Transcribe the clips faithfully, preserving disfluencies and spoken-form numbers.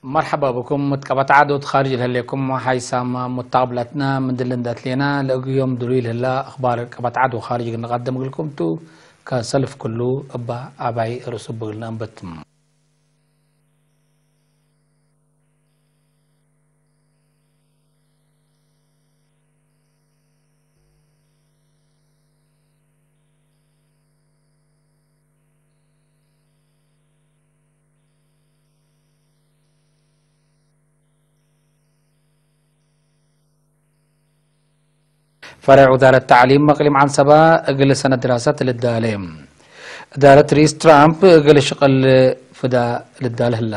መርሐባ ብኩም። እት ቀበት ዐድ ወእት ኻርጅ ለህሌኩም ሓይሳም ሙተቅብለትነ፣ ምን ድል እንዴ አትሌነ ለእግል ዮም ድሉይ ለህለ አኽባር ቀበት ዐድ ወኻርጅ እግል ንቀድም እግልኩም ቱ። ከሰልፍ ክሉ እበ ዐባይ ርእሱ እግል ነአንብት። ፈሬዕ ውዛረት ተዕሊም እቅሊም ዐንሰበ እግል ሰነት ድራሰት ልዳሌ። እዳረት ርኢስ ትራምፕ እግል ሽቅል ፍዳ ልዳል ህላ።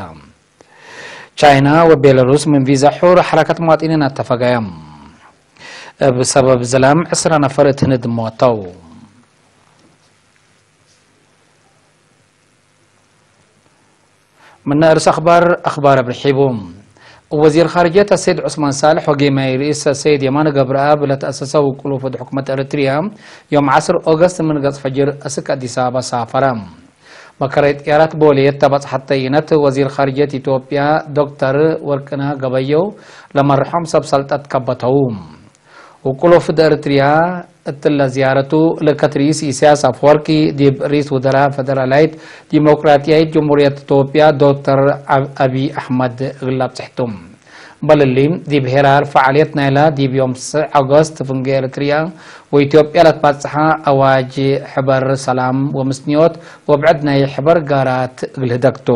ቻይና ወቤላሩስ ምን ቪዛ ሑር ሐረከት መዋጢኒን አተፈገየ። እብ ሰበብ ዝላም ዕስራ ነፈር እት ህንድ ሞተው። ምነ እርስ አኽባር፣ አኽባር እብ ርሒቡ። ወዚር ኻርጅየት አሰይድ ዑስማን ሳልሕ ወጌማይ ርኢስ አሰይድ የማነ ገብረአብ ለተአሰሰ ውቁሉፍ ወድ ሕኩመት ኤረትርያ፣ ዮም ዐስር ኦገስት ምን ገጽ ፈጅር እስክ አዲስ አበባ ሳፈረ። መከረይ ጥያራት ቦሌ ተበጽሐት ተይነት ወዚር ኻርጅየት ኢትዮጵያ ዶክተር ወርቅነህ ገበየሁ ለመርሖም ሰብ ሰልጠት ከበተው። ውቁሉፍ ወድ ኤረትርያ እትለ ዝያረቱ ለከት ርኢስ ኢሳያስ አፍወርቂ ዲብ ርኢስ ውዘራ ፈደራላይት ዲሞቅራጥያይት ጀምሁርየት ኢትዮጵያ ዶክተር አብ-፣ አብይ አሕመድ እግል አብጽሕቱ። በልሊ፣ ዲብ ሄራር ፈዓልየት ናይላ ዲብ ዮም ትስዕ ኦገስት ፍንጌ ኤረትርያ ወኢትዮጵያ ለትባጽሐ አዋጅ ሕበር ሰላም ወምስንዮት ወብዕድ ናይ ሕበር ጋራት እግል ህደግቱ።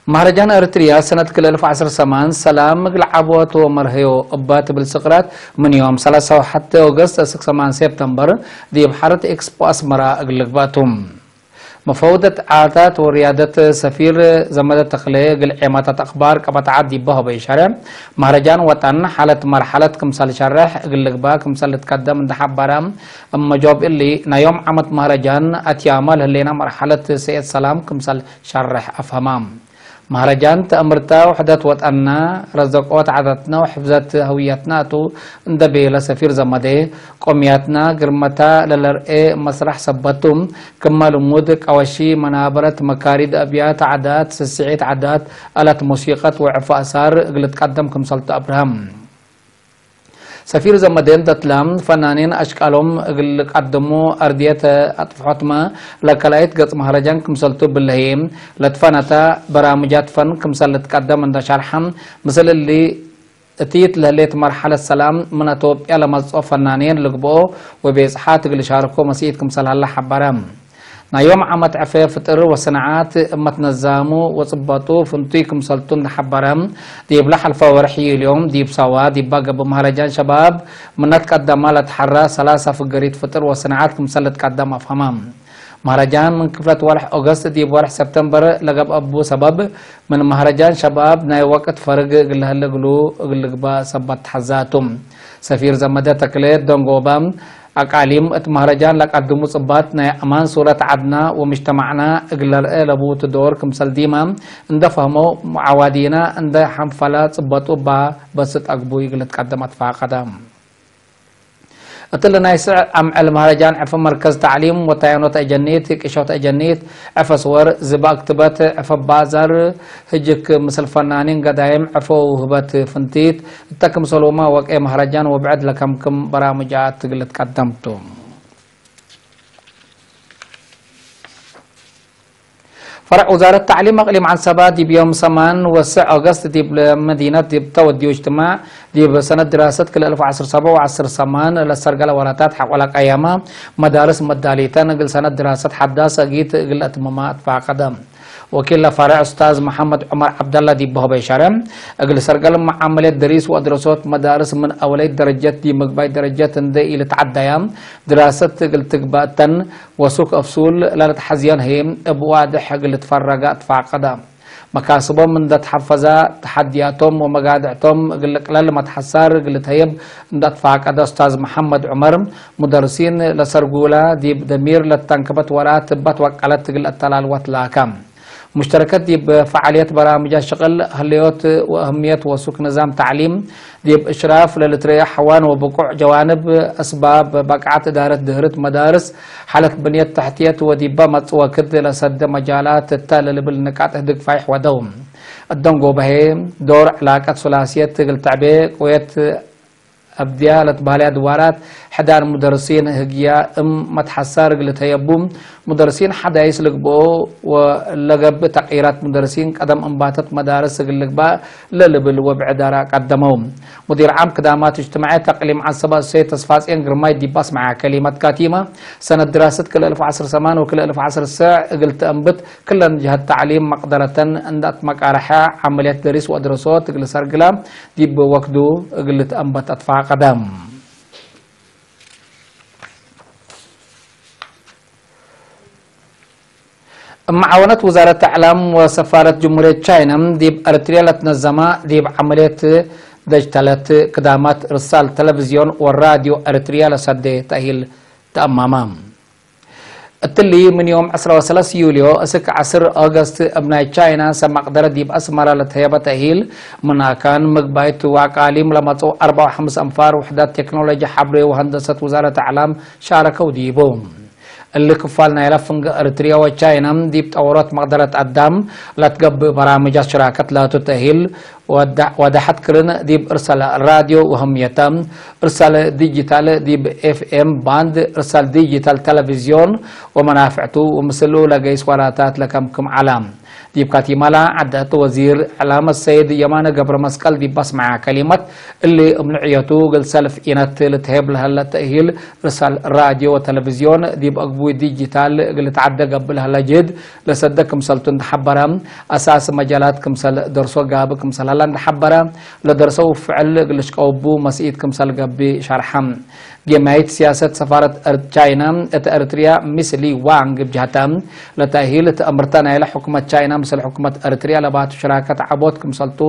መህረጃን ኤረትርያ ሰነት ክልኤ አልፍ ወዐስር ሰማን ሰላም እግል ዐቦት ወመርሀዮ እባ ትብል ስቅራት ምን ዮም ሰላሳ ወሐቴ ኦገስት እስክ ሰማን ሴፕተምበር ዲብ ሐረት ኤክስፖ አስመራ እግል ልግባቱ። መፈውደት ዓዳት ወርያደት ሰፊር ዘመደ ተክሌ እግል ዔማታት አክባር ቀበት ዐድ ዲበ ሀበ ኢሻረ፣ መህረጃን ወጠን ሐለት መርሐለት ክምሰል ሸርሕ እግል ልግባእ ክምሰል ልትቀደም እንደ ሐበረ፣ እመ ጆብ እሊ፣ ናይ ዮም ዓመት መህረጃን አትያመ ለህሌነ መርሐለት ሰኤት ሰላም ክምሰል ሸርሕ አፍሀማ። መህረጃን ተአምርተ ውሕደት ወጠንነ፣ ረዘቆት ዓዳትነ ወሕፍዘት ህውየትነ ቱ እንደ ቤለ ሰፊር ዘመዴ፣ ቆምያትና ግርመታ ለለርኤ መስራሕ ሰበት ቱ፣ ክመ ልሙድ ቀወሺ፣ መናበረት፣ መካሪድ፣ አብያት ዓዳት፣ ስስዒት ዓዳት፣ አላት ሙሲቀት ወዕፍ አሳር እግል ልትቀደም ክምሰልቱ አብርሀም። ሰፊር ዘመዴ እንደ ትላም፣ ፈናኔን አሽቃሎም እግል ልቀድሙ አርድየት አጥፍሖትመ ለከላይት ገጽ መህረጃን ክምሰልቱ ብለህዬ፣ ለትፈነተ በራምጃት ፈን ክምሰል ልትቀደም እንደ ሸርሐ፣ ምስል እሊ እቲት ለህሌት መርሐለት ሰላም ምን አቶብያ ለመጽኦ ፈናኔን ልግብኦ ወቤጽሓት እግል ሻርኮ መስኢት ክምሰል ሀለ ሐበረ። ናይ ዮም ዓመት ዕፌ ፍጥር ወሰናዓት እመ ትነዛሙ ወጽበጡ ፍንቱይ ክምሰልቱ እንደ ሐበረ፣ ዲብለ ሐልፈ ወርሕ ዩልዮም ዲብ ሳዋ ዲባ ገብእ መህረጃን ሸባብ ምነ ትቀደመ ለትሐረ ሰላሳ ፍገሪት ፍጥር ወሰናዓት ክምሰል ልትቀደም አፍሀመ። መህረጃን ምን ክፍለት ወርሕ ኦገስት ዲብ ወርሕ ሰፕተምበር ለገብአ እቡ ሰበብ፣ ምን መህረጃን ሸባብ ናይ ወቅት ፈርግ እግል ለህለ እግሉ እግል ልግባእ ሰበት ተሐዛቱ። ሰፊር ዘመደ ተክሌ ደንጎበ፣ አቃሊም እት መህረጃን ለቀድሙ ጽባት ናይ አማን ሱረት ዐድና ወምጅተማዕና እግል ለርኤ ለቡቱ ዶር ክምሰል ዲመ እንደ ፈህመው፣ ሙዓዋዲና እንደ ሐንፈለ ጽበጡ እባ በስጥ አግቡይ እግል ልትቀደም አትፋቀደ። እትለ ናይ ስዕ አምዕል መህረጃን ዕፈ መርከዝ ተዕሊም ወታየኖት አጀኒት፣ ቅሾት አጀኒት፣ ዕፈ ስወር፣ ዝባ እክትበት፣ ዕፈ ባዛር፣ ህጅክ ምስል ፈናኒን ገዳይም ዕፈ ውህበት ፍንቲት እተ ክምሰሉመ ወቄ መህረጃን ወብዕድ ለከምክም በራምጃት እግል ልትቀደም ቱ። ፈርዕ ውዛረት ተዕሊም አቅሊም ዐንሰበ ዲብ ዮም ሰማን ወስዕ ኦገስት ዲብ መዲነት ዲብ ተወድዩ እጅትማዕ ዲብ ሰነት ድራሰት ክልኤ አልፍ ወዐስር ሰብዕ ወዐስር ሰማን ለሰርገለ ወላታት ሐቆለ ቀየመ መዳርስ መዳሊተን እግል ሰነት ድራሰት ሐዳስ አጊት እግል ለአትምማ አትፋቀደ። ወኪል ለፈርዕ ኡስታዝ መሐመድ ዑመር ዐብደላ ዲብ ሀበ ኢሻረ፣ እግል ሰርገል መዓመልየት ደሪስ ወአድረሶት መዳርስ ምን አወለይት ደረጀት ዲብ ምግባይ ደረጀት እንዴ ኢልትዐደያ ድራሰት እግል ትግበእ ተን፣ ወሱክ አፍሱል ለልትሐዝየን ህይ እብ ዋድሕ እግል ልትፈረገ አትፋቀደ። መካስቦም እንደ ተሐፈዛ፣ ተሐድያቶም ወመጋድዕቶም እግል ልቅለል መትሐሳር እግል ልትሀየብ እንደ አትፋቀደ ኡስታዝ መሐመድ ዑመር፣ ሙደርሲን ለሰርጉላ ዲብ ደሚር ለተንክበት ወራት እበ ትወቀለት እግል አተላልወት ላካ። ሙሽተረከት ዲብ ፈዓልየት በራምጃ ሽቅል፣ ህለዮት ወእህምየት ወሱክ ንዛም ተዕሊም፣ ዲብ እሽራፍ ለልትረኤ ሐዋን ወብቁዕ ጀዋንብ፣ አስባብ በቅዓት እዳረት ድህርት መዳርስ፣ ሓለት ብንየት ተሕትየት ወዲበ መጽእ ወክድ ለሰደ መጃላት እተ ለልብል ንቃጥ ህድግ ፋይሕ ወደው። እደንጎበሄ ዶር ዕላቀት ሱላስየት እግል ተዕቤ ቅዌት አብድያ ለትበህለያ ድዋራት ሕዳር ሙደርሲን ህግያ እም መትሐሳር እግል ልትሀየቡ፣ ሙደርሲን ሐዳይስ ልግብኦ ወለገብእ ተቅይራት ሙደርሲን ቀደም እንባተት መዳርስ እግል ልግባእ ለልብል ወብዕዳራ ቀደመው። ሙዲር ዓም ክዳማት እጅትማዕየት እቅሊም ዐሰበ እሰይድ ተስፋጽዮን ግርማይ ዲብ አስመዐ ከሊመት ካቲመ፣ ሰነት ድራሰት ክልኤ አልፍ ወዐስር ሰማን ወክልኤ አልፍ ወዐስር ሰዕ እግል ተአንብት ክለን ጅሀት ተዕሊም መቅደረተን እንደ አትመቃረሐ፣ ዐመልየት ደሪስ ወአድረሶት እግል ሰርግላ ዲብ ወክዱ እግል ልትአንበት አትፋቀደ። እብ መዓወነት ውዛረት እዕላም ወሰፋረት ጅምሁርየት ቻይና ዲብ ኤረትርያ ለትነዘመ ዲብ ዐመልየት ደጅተለት ክዳማት ርሳል ተለቪዝዮን ወራድዮ ኤረትርያ ለሰዴ ተእሂል ተአማመ። እትሊ ምን ዮም ዕስራ ወሰለስ ዩልዮ እስክ ዐስር ኦገስት እብ ናይ ቻይና ሰብ መቅደረት ዲብ አስመረ ለተህየበ ተእሂል፣ ምን አካን ምግባይት ወአቃሊም ለመጽኡ አርበዕ ወሐምስ አንፋር ውሕዳት ቴክኖሎጂ ሐብሬ ወሀንደሰት ውዛረት እዕላም ሻረከው ዲቡ። እሊ ክፋል ናይለ ፍንገ ኤረትርያ ወቻይና ዲብ ጠወሮት መቅደረት አዳም ለትገብእ በራምጃት ሽራከት ላቱ ተእሂል፣ ወደ-፣ ወደሐት ክርን ዲብ እርሰለ ራድዮ ወህምየተ፣ እርሰለ ዲጂታል ዲብ ኤፍ ኤም ባንድ፣ እርሰል ዲጂታል ተለቪዝዮን ወመናፍዕቱ ወምስሉ ለገይስ ወራታት ለከምክም ዐለ። ዲብ ካቲማላ ዐደት ወዚር እዕላም ሰይድ የማነ ገብረመስቀል ዲብ አስመዐ ከሊመት፣ እሊ እብ ንዕየቱ እግል ሰልፍ ኢነት ልትሄብ ለሀለ ተእሂል እርሰል ራድዮ ወተለቪዝዮን ዲብ አግቡይ ዲጂታል እግል ልትዓደ ገብእ ለሀለ ጅህድ ለሰደ ክምሰልቱ እንደ ሐበረ፣ አሳስ መጃላት ክምሰል ደርሶ ጋብእ ክምሰል ሀለ እንደ ሐበረ፣ ለደርሰው ፍዕል እግል ልሽቀውቡ መስኢት ክምሰል ገብእ ሸርሐ። ጌማይት ሲያሰት ሰፋረት እር-፣ ቻይና እት ኤረትርያ ሚስ ሊ ዋንግ እብ ጀሀተ፣ ለተእሂል እት አምርተ ናይለ ሕኩመት ቻይና ምስል ሕኩመት ኤረትርያ ለባቱ ሽራከት ዐቦት ክምሰልቱ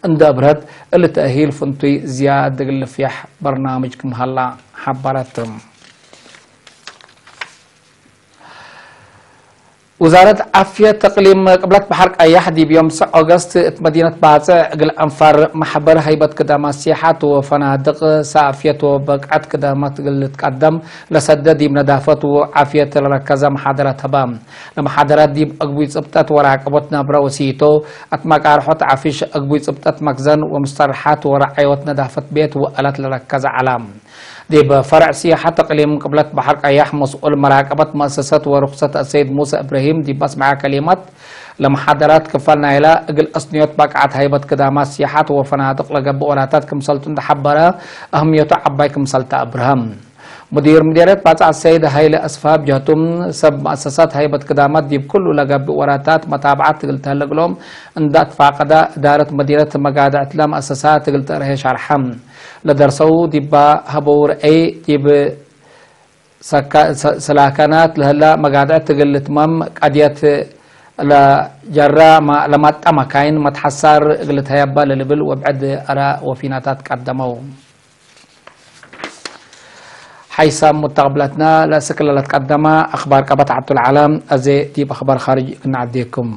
እንደ አብርሀት፣ እሊ ተእሂል ፍንቱይ ዝያድ እግል ልፍየሕ በርናምጅ ክም ሀላ ሐበረት። ውዛረት ዓፍየት እቅሊም ቅብለት በሐር ቀያሕ ዲብ ዮም ሰዕ ኦገስት እት መዲነት ባጽዕ እግል አንፋር መሕበር ሀይበት ክዳማት ሲያሐት ወፈናድቅ ሳፍየት ወበቅዐት ክዳማት እግል ልትቀደም ለሰደ ዲብ ነዳፈት ወዓፍየት ለረከዘ መሓደረት ሀበ። ለመሓደረት ዲብ አግቡይ ጽብጠት ወራቅቦት ነብረ ወሲቶ አትመቃርሖት ዓፊሽ አግቡይ ጽብጠት መክዘን ወምስተርሓት ወረዓዮት ነዳፈት ቤት ወአላት ለረከዘ ዐለ። ዲብ ፈርዕ ሲያሐት እቅሊም ቅብለት በሐር ቀያሕ መስኡል መራቀበት መአሰሰት ወሩክሰት አሰይድ ሙሰ እብራሂም ዲብ አስመዐ ከሊመት፣ ለመሓደራት ክፋል ናይለ እግል አስንዮት በቅዐት ሀይበት ክዳማት ሲያሐት ወፈናድቅ ለገብእ ወራታት ክምሰልቱ እንደ ሐበረ፣ አህምየቱ ዐባይ ክምሰል ተአብርሀ። ሙዲር ምዴርየት ባጽዕ አሰይድ ሀይለ አስፋ ብጀህቱ፣ ሰብ መአሰሳት ሀይበት ክዳማት ዲብ ኩሉ ለገብእ ወራታት መታብዐት እግል ተህለ እግሎም እንደ አትፋቀደ፣ እዳረት መዲነት መጋድዕትለ መአሰሳት እግል ተአርሄ ሸርሐ። ለደርሰው ዲባ ሀበው ረአይ፣ ዲብ ሰካ-፣ ሰ-፣ ሰላከናት ለህላ መጋድዕት እግል ልትመም፣ ቀድየት ለጀራ ማ-፣ ለማጣ መካይን መትሐሳር እግል ልትሀየባ ለልብል ወብዕድ አራ ወፊናታት ቀደመው። ሐይሳም ሙተቅብለትና ለእስክ ለለትቀደመ አክባር ቀበት ዐብዱልዓለም፣ አዜ ዲብ አክባር ካርጅ ክነዐዴኩም።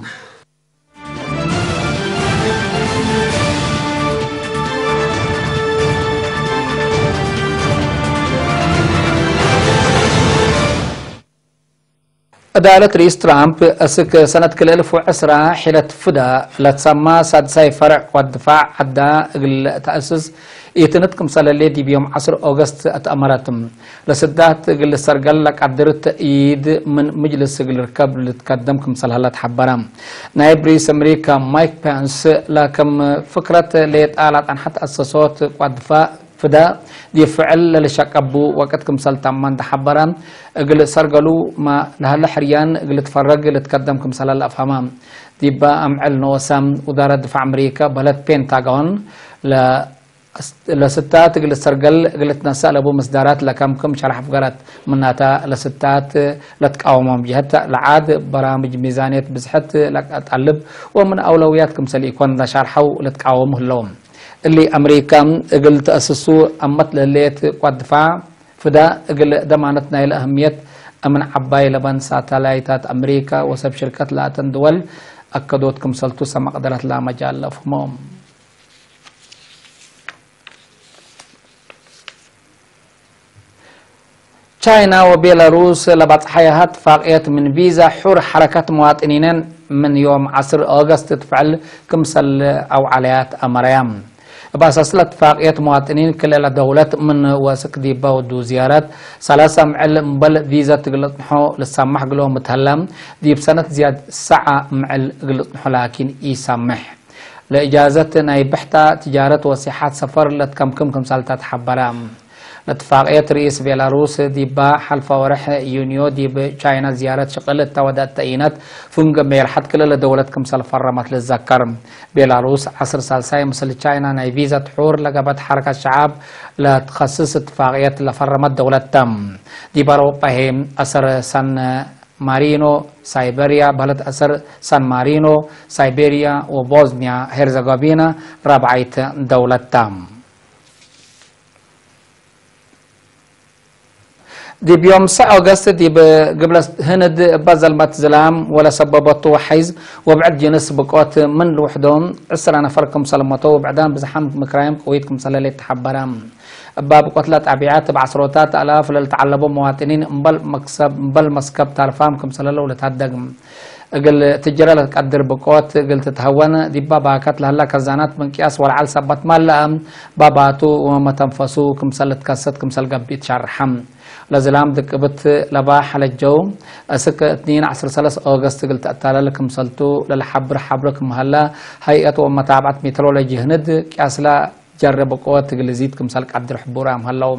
እዳለት ርኢስ ትራምፕ፣ እስክ ሰነት ክልኤ እልፍ ወዕስራ ሒለት ፍዳ ለትሰማ ሳድሳይ ፈርዕ ወድፋዕ ዐዳ እግል ተአስስ ኢትነት ክምሰል ህሌት ዲብ ዮም ዐስር ኦገስት አትአመረት። ለስዳት እግል ልሰርገል ለቀድር ተእይድ ምን ምጅልስ እግል ልርከብ ልትከደም ክምሰል ሀለ ተሐበረ። ናይብ ርኢስ አምሪካ ማይክ ፔንስ ለክም ፍክረት ሌጣ ለጠንሐት አሰሶት ቋድፋ ፍዳ ዲብ ፍዕል ለልሸቀቡ ወቅት ክምሰል ተመ እንደ ሐበረ፣ እግል ሰርገሉ መ ለሀለ ሕርያን እግል ልትፈረግ ልትከደም ክምሰለ ለአፍሀመ። ዲበ አምዕል ኖሰ፣ ውዛረት ድፋዕ አምሪካ በህለት ፔንታጎን ለ ለስታት እግል ሰርገል እግል ትነሰእ ለቡ ምስዳራት ለከምክም ሸርሕ ፍገረት። ምናተ ለስታት ለትቃወሞም ጀህት ለዓድ በራምጅ ሚዛንየት ብዝሕት ለቀጠልብ ወምን አውለውያት ክምሰል ኢኮን ለሻርሐው ለትቃወሙ ህለው። እሊ አምሪካ እግል ተአስሱ አመት ለህሌት ቋት ድፋዕ ፍዳ እግል ደማነት ናይለ አህምየት አምን ዐባይ ለበን ሳተላይታት አምሪካ ወሰብ ሽርከት ለአተን ድወል አከዶት ክምሰልቱ ሰመ ቅደረት ለመጃል ለፍህሞም። ቻይና ወቤላሩስ ለባጽሐያሃ ትፋቅየት ምን ቪዛ ሑር ሐረከት መዋጥኒነን ምን ዮም ዐስር ኦገስት ትፍዕል ክምሰል አውዓለያት አመረያ። እብ አሳስ ለትፋቅየት መዋጥኒን ክልኤ ደውለት ምን ወስክ ዲበ ወዱ ዝያረት ሰላሳ ምዕል እምበል ቪዘት እግል ልጽንሖ ልሳመሕ ግሎ ምትሀለ፣ ዲብ ሰነት ዝያድ ሰዓ ምዕል እግል ልጽንሖ ላኪን ኢሳምሕ። ለእጃዘት ናይ ብሕታ ትጃረት ወሲሓት ሰፈር ለትከምክም ክምሰልታ ተሐበረ። ለትፋቅየት ርኢስ ቤላሩስ ዲባ ሐልፈ ወርሕ ዩንዮ ዲብ ቻይና ዝያረት ሽቅል እተ ወደአተ ኢነት ፍንገ ሜርሐት ክልኤ ደውለት ክምሰል ፈረመት ልዘከር። ቤላሩስ ዐስር ሳልሳይ ምስል ቻይና ናይ ቪዘት ሑር ለገብአት ሐረከት ሸዓብ ለትከስስ እትፋቅየት ለፈረመት ደውለት ተ። ዲብ አውሮጳ ህይ አሰር ሰን ማሪኖ፣ ሳይበርያ በህለት አሰር ሳን ማሪኖ፣ ሳይቤርያ ወቦዝንያ ሄርዘጎቪና ራብዓይት ደውለት ተ። ዲብ ዮም ሰዕ ኦገስት ዲብ ግብለ ህንድ እበ ዘልመት ዝላም ወለሰበበቱ ሐይዝ ወብዕድ ጅንስ ብቆት ምን ልውሕዶም ዕስራ ነፈር ክምሰል ሞተው፣ ብዕዳም ብዝሓም ምክራይም ቅዊት ክምሰለ ሌት ተሐበረ። እባ ብቆት ለጣቢዐት እብ ዐስሮታት አላፍ ለልተዐለቡ መዋጥኒን እምበል መክሰብ፣ እምበል መስከብ ታልፋም ክምሰለ ለው ለታደግ። እግል ትጅረ ለትቀድር ብቆት እግል ትትሀወን፣ ዲባ ባከት ለህላ ከዛናት ምን ቅያስ ወለዐል ሰበት ማለአ፣ ባባቱ ወመተንፈሱ ክምሰል ልትከሰት ክምሰል ገብእ ትሸርሐ። ለዝላም ድቅብት ለባሕ ለጀው፣ እስክ እትኒን ዐስር ሰለስ ኦገስት እግል ተአታለል ክምሰልቱ ለልሐብር ሐብር ክም ሀለ፣ ሀይአት ወመታብዐት ሜትሮሎጂ ህንድ ቅያስለ ጀርብ ብቆት እግል ዚድ ክምሰል ቀድር ሕቡራም ሀለው።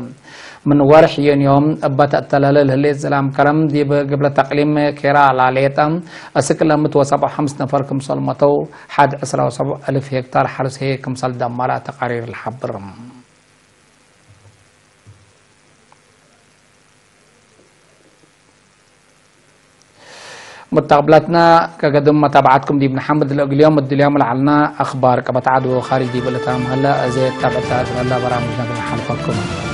ምን ወርሕ ዩንዮም እበ ተአተለለ ለህሌት ዝላም ከረም ዲብ ግብለት አቅሊም ኬራላ ሌጠ፣ እስክ ለምት ወሰብዓ ወሐምስ ነፈር ክምሰል መተው፣ ሐድ ዕስራ ወሰብዕ አልፍ ሄክታር ሐርስ ህዬ ክምሰል ደመረ ተቃሪር ለሐብር። ሙተቅብለትና፣ ከገድም መታብዓትኩም ዲብ ነሐምድ። ለእግል ዮም እድልዮም ለዐልና አክባር ቀበት ዐድ ወካርጅ ዲብ ልታም ሀለ፣ አዜ ታብዕታ እት ሀለ በራምጅና እግል ነሓልፈኩም።